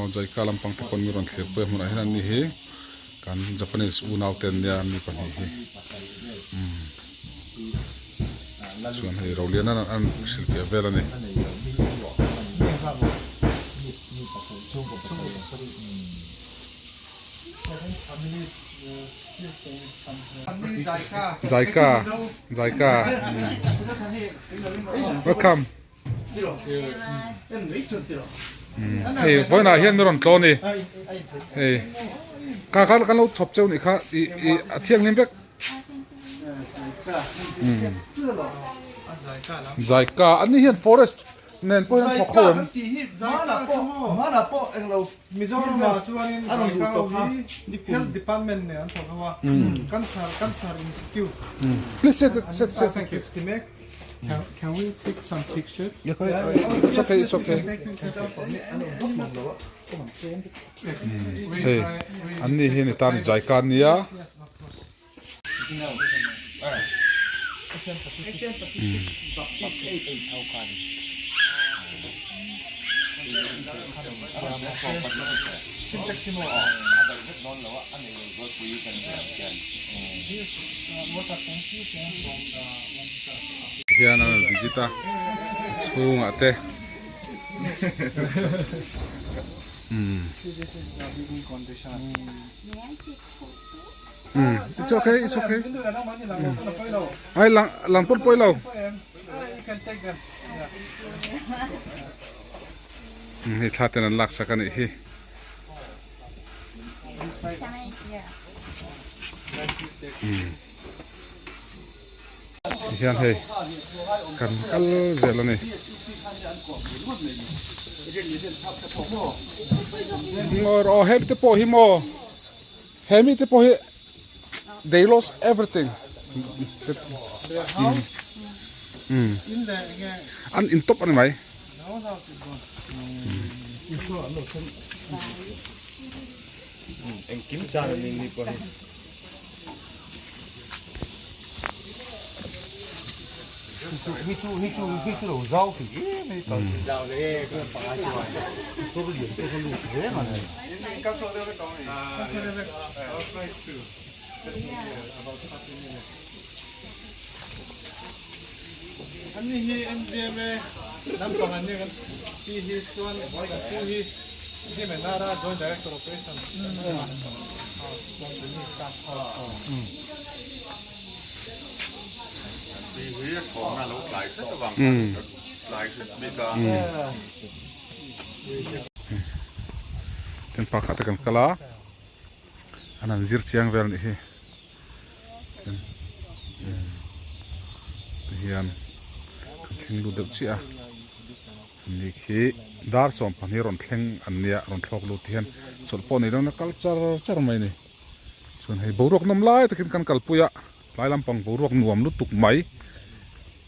Aw Jaika lampang te pawn mi rawn thlir pui a hmunah hian an ni hi kan Japanese unau te an nia mi pahnih hi umm chuan hei Rolian an an hrilhfiah vel a ni. Jaika Jaika welcome hei vawiinah hian mi rawn tlaw a ni hei ka ka kan lo chhawp cheu nih kha ih ih a thianghlim vek Jaika an ni hian forest nen pawh hian thawk ho em. Mizoramah chuanin Zaika ho hi Health Department nen an thawk ho a, Cancer Cancer Institute Please sit sit sit thank you Can can we take some pictures? Yeah, it's okay, it's okay. Hei, an ni hi ni tan Zaika an nia. Hian an rawn visit a a chhungah te umm. Um it's okay it's okay ai lang lang pawn pawi lo um hei thla ten an lak sak a nih hi um tihian hei kan kal zel a ni aw hemi te pawh hi maw hemi te pawh hi they lost everything um an in tawp a ni mai. Tin pakhat te kan kal a an han zir chiang vel anih hi tin tihian kan thleng lut deuh chiah a ni khi dar sawmpahnih rawn thleng an nia rawn thlawk lut ti hian chawlh pawh nei lo na kal char char mai a ni chuan hei boruak nawm lai takin kan kalpui a. Tlai lampang boruak nuam lutuk mai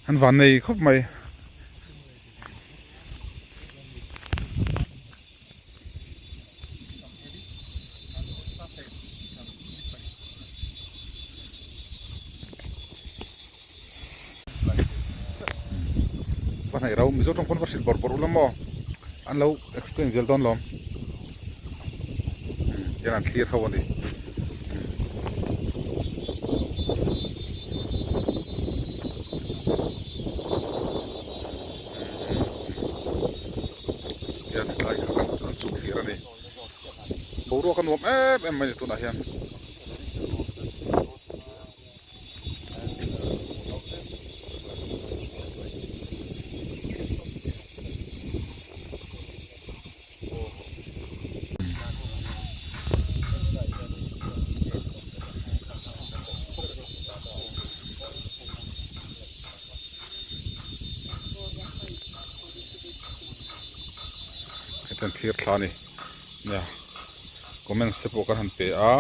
an van nei khawp mai. Va hnaih ro Mizo tawng pawn va hrilh bawrh bawrh ula maw an lo explain zel dawn lawm. Hian an thlir ho a ni. Hian tlai kha kan an chuk thlir a ni. Boruak a nuam em em mai a ni tunah hian. Hetiang thlir thla a ni nia comments te pawh kan han pe a.